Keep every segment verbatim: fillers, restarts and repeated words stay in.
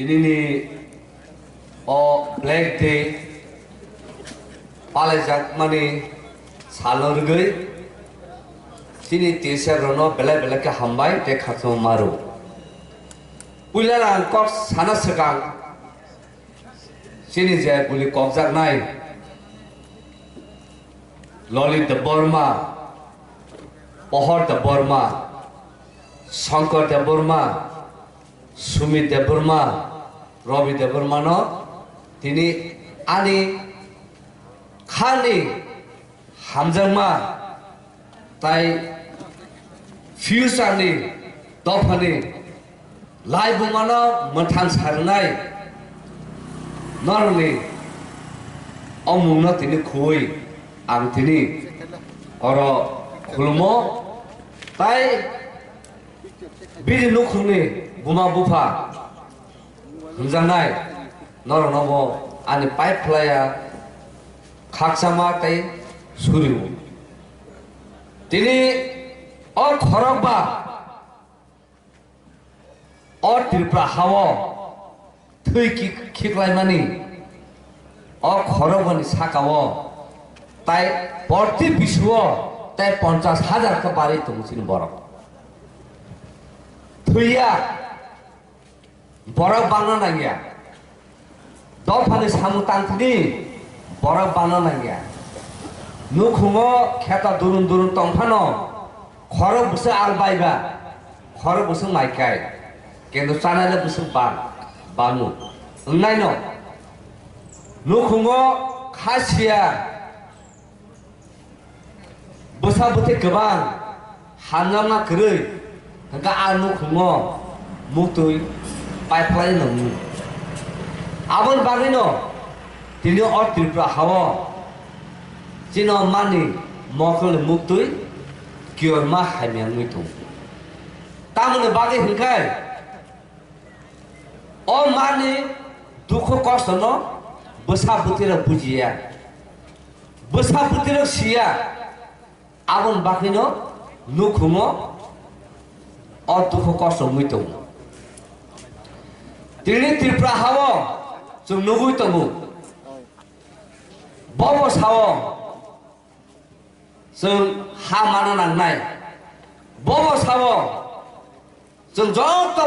Tinini o Black Day palaijakmani salno rwgwi chini T S F rokno belai belai khe hambai tei khakchangma rw. Puila ang kok sana swkang chini je buli kokjaknai Lalit Debbarma, Pohor Debbarma, Shankar Debbarma, Sumit Debbarma, Rabi Debbarmano tini ani khani hamjakma tai future ni dophani laibumano mwthang sarwnai norokni o mungno tini khuwi ang tini oro khulumo tai bini nukhungni buma bupha hwnjaknai norokno bo ani pipe phlaiya khakchangma tei suriwo. Tini o khorokba o Tripura hao thwi ki-, khiklaimani o khorokbani sakao tai porti bisuo tai ponchas hajar khe barwi tongo chini borok. Thwiya borok bangna nangya. Dophani samung tangthini borok bangna nangya. Nukhungo kheto durun durun tongphano khorok bwswk al baiba, khorok bwswk mai kai, kintu chanaile bwswk bang, bango. Wngnaino nukhungo khasiya bwsa bwtwi kwbang hamjakma kwrwi hwnkha a nukhungo muktwi paiphlai nangni. Aboni bagwino tini o Tripura hao chini mani mokolni muktwi kiyorma hamya wngwi tongo. Tamoni bagwi hwnkhe o mani dukhu kostono bwsa bwtwirok bujiya, bwsa bwtwirok siya, aboni bagwino nukhungo o dukhu kosto wngwi tongo. Tini Tripura hao chwng nugwi tongo, bobo sao chwng ha mana nangnai, bobo sao chwng joto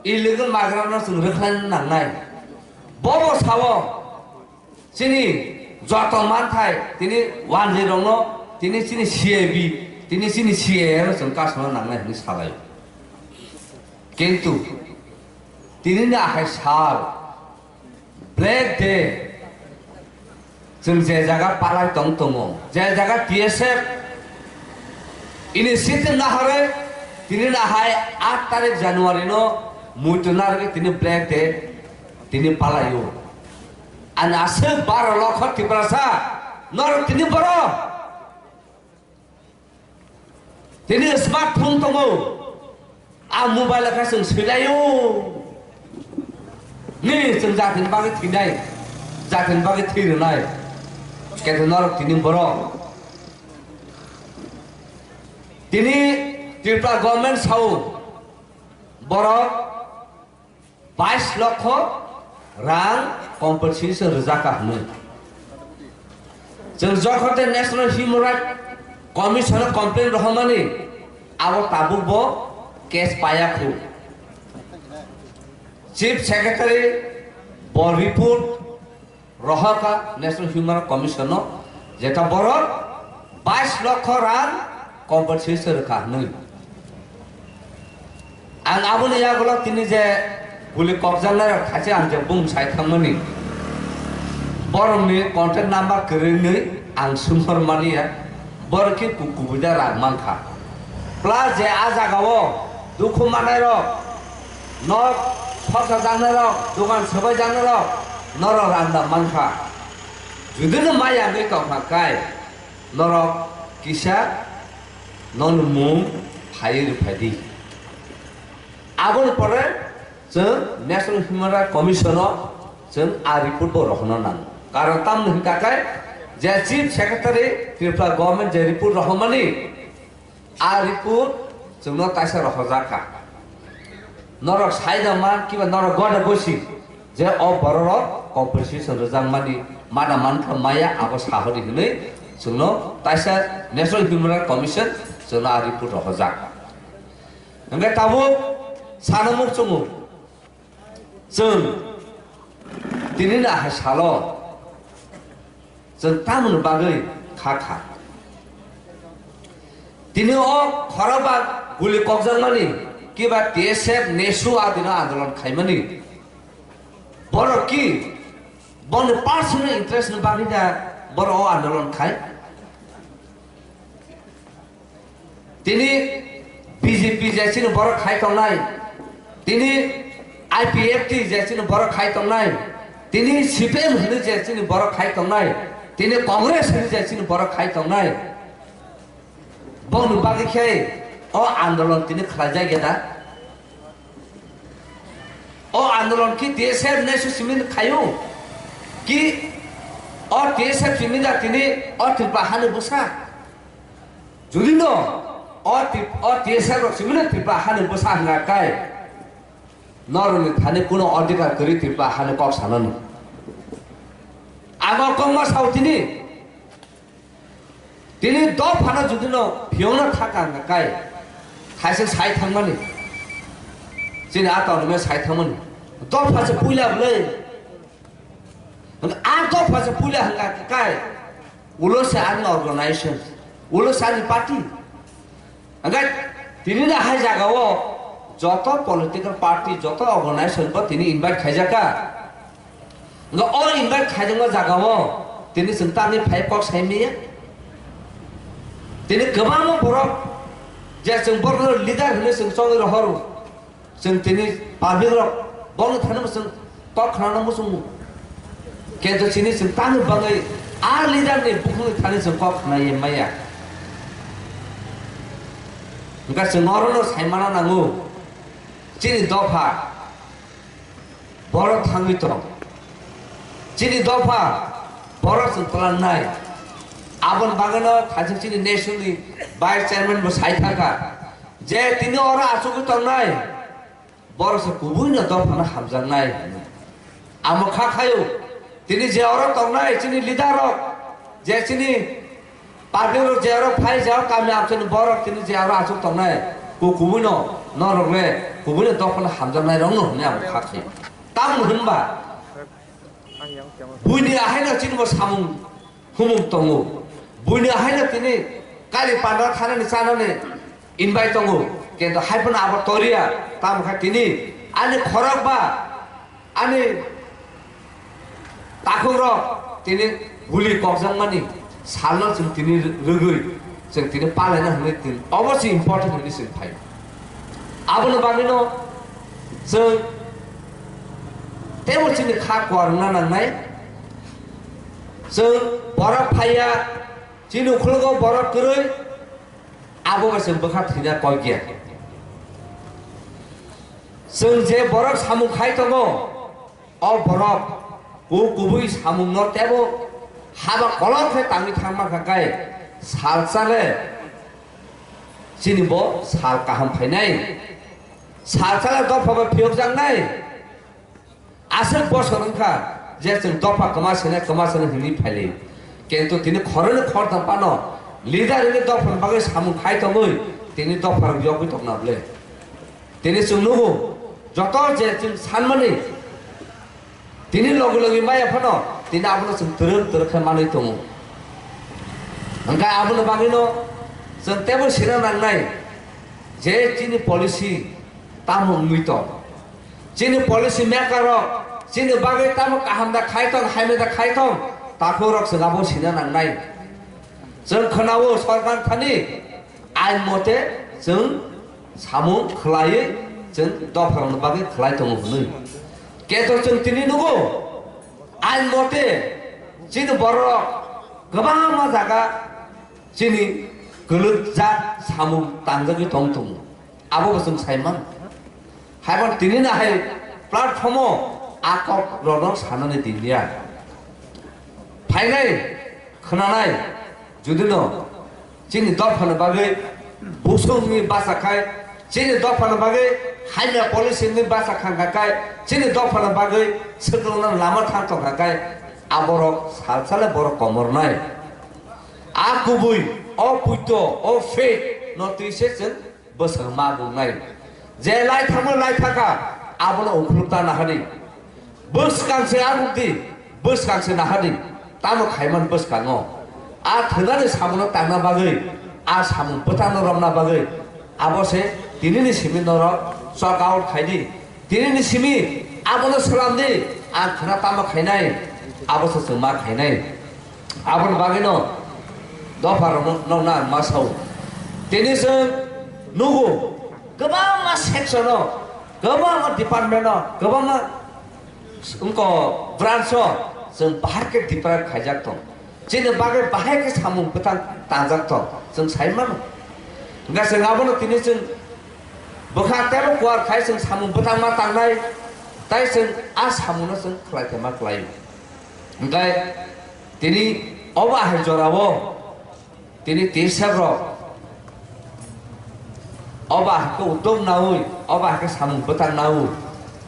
illegal migrant no chwng rwkhlaina nangnai, bobo sao chini joto manthai tini wanjwi rokno tini chini C A B, tini chini C A A no chwng kasuna nangnai hwnwi salai. Kintu tini ni ahai sal Black Day, chwng je jaga palai tong tongo, je jaga T S F initiative nahare, tini nahai aat tarik January no muitu narwgwi tini Black Day tini palaio. Ani aswk baro lokho Tiprasa norok tini borok Tini smartphone tongo. A mobile khe chwng swilaio. Ni chwng jatini bagwi thwinai, jatini bagwi thwi rwnai. Kete norok tini borok. Tini Tripura government sao borok bais lokho rang compensation rwjak kha hwnwi. Chwng jokhon tei National Human Rights Commission o complaint rohormani abo tabuk bo case paya khu. Chief Secretary bo report rohorkha National Human Rights Commission no, jeta borok bais lokho rang compensation rwkha hwnwi. Ang aboni yagulo tini je guli kokjaknai rok thachi ang je bung sai thangmani, borokni contact number kwrwngwi ang sumhor mani ya. Borok khe ku-, kubui da rang mankha. Plus je a jagao dukhu manai rok, nok khorsa jaknai rok, dogan swbai jaknai rok, norok rang da mankha. Judino maya wngwi tongkha kai, norok kisa noni mung phaiwi rwphai di. Aboni pore chwng National Human Rights Commission o chwng a report bo rohorna nango. Karon tamni hwnkha khe je Chief Secretary Tripura Government je report rohormani, a report chwngno kaisa rohorjak kha. Norok saida man kiba norok goda gosi je o bororok compensation rwjakmani mana mankha maya abo sahori hinwi chwngno taisa National Human Rights Commission chwngno a report rohorjak. Hwnkhe tabuk sana muchungo chwng tinini ahai salo chwng tamoni bagwi kha kha. Tini o khorokba guli kokjakmani kiba T S F nesu adino andolon khaimani. Borok ki boni personal interest ni bagwi da borok o andolon khai. Tini B J P je chini borok khai tongnai, tini I P F T je chini borok khai tongnai, tini C P M hwnwi je chini borok khai tongnai, tini Congress hwnwi je chini borok khai tongnai. Bongni bagwi khe o andolon tini khlaijak ya da? O andolon ki T S F nesu simi khaio? Ki o T S F simi da tini o Tripura hani bwsa? Jodi no o Tri-, o T S F rok simi no Tripura hani bwsa hwnga kai, norokni thani kuno adhikar kwrwi Tripura hani kok sanani. Abo kok ma sao tini? Tini dophano jodi no phiyokna thaka hwnga kai, thaisa sai thangmani, chini a town me sai thangmani, dopha se puila bwlai. A dopha se puila hwnga kai, ulo se ani organization, ulo se ani party. Hwnkhe tini da hai jagao joto political party, joto organization bo tini invite khaijak kha. Hwnkhe o invite khaijakma jagao tini chwng tamni phai kok sai maya. Tini kwbangma borok je chwng borokno leader hwnwi chwng chongwi rohoro. Chwng tini public rok bongni thani chwng kok khnana muchungo. Kintu chini chwng tamni bagwi a leader ni bukhukni thani chwng kok khna ye maya. Hwnkhe chwng orono saimana nango, chini dopha borok thangwi tong, chini dopha borok chwng twlangnai. Aboni bagwino thajak chini nation ni vice chairman bo sai thangkha je tini oro achugwi tongnai. Borok se kubui no dophano hamjaknai hinwi. Amo kha khaio, tini je oro tongnai chini leader rok, je chini public rok je oro phai, je oro kami amchaini borok tini je oro achuk tongnai, ku kubui no norok le kubui no dophano hamjaknai rok no hinwi amo kha khaio. Tamo hinba buini ahaino chini bo samung humung tongo. Buini haino tini kali pandra thanani chanani invite tongo. Kintu haiphano abo toriya, tamo khe tini ani khorok ba ani takhuk rok tini guli kokjakmani salno chwng tini rwgwi chwng tini palaina hwnwi tini obo se important hwnwi chwng phaio. Aboni bagwino chwng teibo chini kha kuar wngna nangnai. Chwng borok phaiya, chini ukhulgo borok kwrwi, abo bai chwng bwkha thwina kok ya. Chwng je borok samung khai tongo, o borok ku kubui samungno teibo haba kolok khe tangwi thangma kha kai, salsa le chini bo sal kaham phainai, salsa le dopha bai phiyokjaknai. Aswk bosor wngkha je chwng dopha kwma sene, kwma sene hwnwi phailai. Kintu tini khoroknwi khoroktham phano leader hwnwi dophani bagwi samung khai tongwi tini dopha rok yogwi tongna bwle. Tini chwng nugo joto je chwng sanmani tini logi logi maya phano tini abono chwng twrwk twrwk khe manwi tongo. Hwnkhe aboni bagwino chwng teibo sina nangnai je chini policy tamo wngwi tong. Chini policy maker rok chini bagwi tamo kaham da khai tong, hamya da khai tong, takhuk rok chwng abo sina nangnai. Chwng khwnao sorkar thani ain mote chwng samung khwlaiwi chwng dopha rokni bagwi khwlai tongo hwnwi. Keto chwng tini nugo ain mote chini borok kwbangma jaga chini kwlwkjak samung tangjagwi tong tongo. Abo bo chwng sai man. Haibo tini no hai platform o a kok rok no sanani di ya. Phainai, khwnanai, jodi no chini dopha ni bagwi busung ni bacha khai Chini dophani bagwi haimya policy ni bacha khangkha kai, chini dophani bagwi swkangno lama thang tongkha kai, aborok salsale borok komornai. A kubui, o puito, o faith no twi se chwng bwswk ma bungnai. Je lai thangma lai thaka, abono ukhuluk ta nahani. Bwskang se arukdi, bwskang se nahadi, tamo khaiman bwskango. A thwnani samungo tangna bagwi, a samung bwtangno romna bagwi, abo se tinini simi norok chok out khaidi. Tinini simi abono swlamdi, ang khwna tamo khainai, abo se chwng ma khainai. Aboni bagwino dopharokno nokna ang ma sao. Tini chwng nugo, kwbangma section-o, kwbangma department-o, kwbangma wngkok branch-o chwng bahai khe deprive khaijak tong. Chini bagwi bahai khe samung bwtang tangjak tong, chwng sai mano. Hwnkhe chwng abono tini chwng bwkha teibo kuar khai chwng samung bwtang ma tangnai, tai chwng a samungno chwng khlai khe ma khlai-o. Hwnkhe tini obo ahai jorao tini T S F rok obo ahai khe uddog naui, obo ahai khe samung bwtang naui,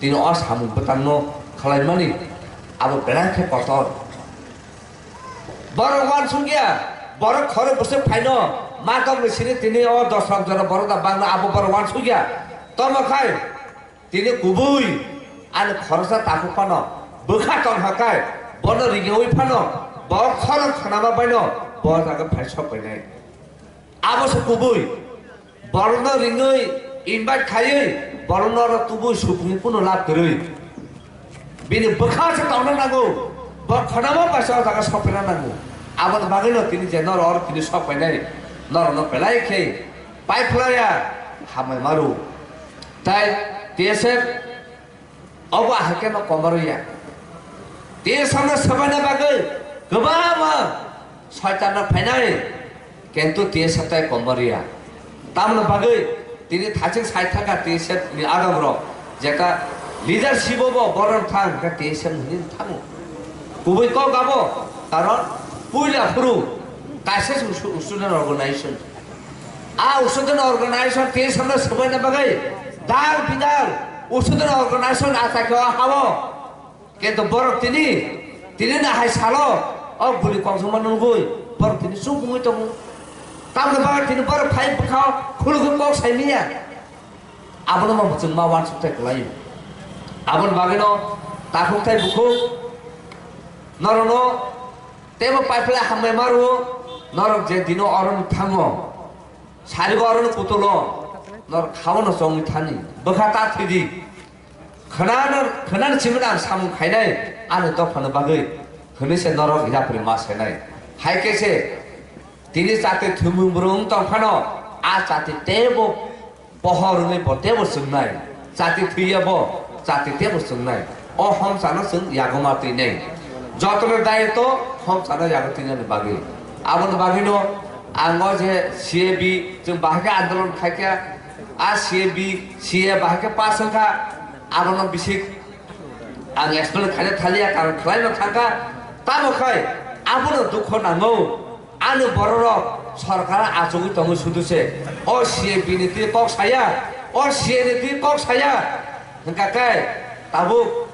tini o samung bwtangno khlaimani abo belai khe kotor. Borok uansukya, borok khorok bwswk phaino, ma tongni sini tini o dos lak jora borok da bangno abo borok uansukya. Tomo khai, tini kubui ani khoroksa takhuk phano bwkha tong hakai, bono ringiwi phano, bo khorang khanama baino, bo jaga phai sok painai. Abo se kubui. Borokno ringwi invite khaiwi, borokno oro tubui supungwi kuno lab kwrwi. Bini bwkha se tongna nango, bo khonama paisa o jaga sok paina nango. Aboni bagwino tini je norok oro tini sok painai, norokno belai khe pai phlaiya hambai maro. Tai T S F obo ahai khe no komorya. Tei samno swbaina bagwi kwbangma soitanno phainai, kintu T S F tai komorya. Tamoni bagwi tini thaching sai thangkha T S F ni adamrok, jeta leadership-o bo borok thang khe T S F ni hwnwi thango. Kubui kok abo, karon puila phuru kaisa se student organization. A student organization T S F no swbaina bagwi dal bidal student organization achaikhe o hao. Kintu borok tini, tini na hai salo o bwrwi kongsongma nugwi borok tini chuk wngwi tongo. Tamoni bagwi tini borok phai bwkhao khulugwi kok sai manya. Abono bo chwng ma uansukthai kwlaio. Aboni bagwino takhukthai bukhuk norokno teibo paiphlai hambai ma rwo, norok je dino oro thango, sarigo oro kutulo, norok khaono chongwi thani, bwkha ta thwidi. Khwnano, khwnano simi ang samung khainai, ani dophano bagwi, hwnwi se norok yapri ma senai. Hai khe se, tini chati thwimung bwrwng tong phano, a chati teibo pohor wngwi bo teibo chwngnai. Chati thwiya bo, chati teibo chwngnai. O homsano chwng yago ma twinai. Jotono daitw homsano yago twinani bagwi. Aboni bagwino ang o je C A B chwng bahai khe andolon khaikha, a C A B, C A bahai khe pass wngkha, abono bisik ang explain khaina thaliya, karon khlaino thangkha. Tamo khai abono dukho nango. Ani bororok sorkar achugwi tongwi sudu se. O C A B ni twi kok saya, o C A ni twi kok saya. Hwnkha khe tabuk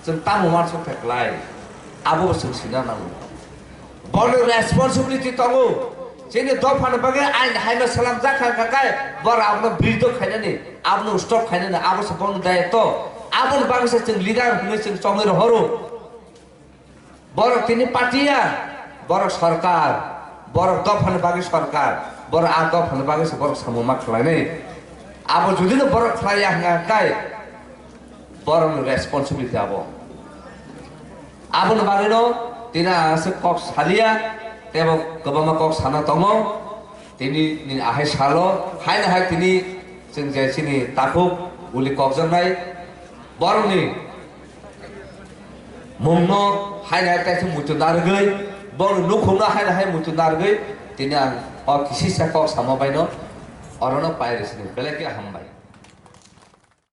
chwng tamo uansuk khe klai? Abo bo chwng sina nango. Borokni responsibility tongo. Chini dophani bagwi ain haino swnamjak kha, hwnkha khe borok abono biridho khainani, abono stop khainani, abo se borokni dayitw. Aboni bagwi se chwng leader hwnwi chwng chongwi rohoro. Borok tini party ya, borok sorkar, borok dophani bagwi sorkar, borok a dophani bagwi se borok samung ma khlainai. Abo judino borok khlaiya hwnkha khe borokni responsibility abo. Aboni bagwino tini ang se kok saliya, teibo kwbangma kok sana tongo. Tini ni ahai salo, haino hai tini chwng je chini takhuk uli kokjaknai borokni mungno haino hai kaisa muitu narwgwi, borokni nukhungno haino hai muitu narwgwi, tini ang o kisisa kok sama baino orono pai rw sini belai khe hambai.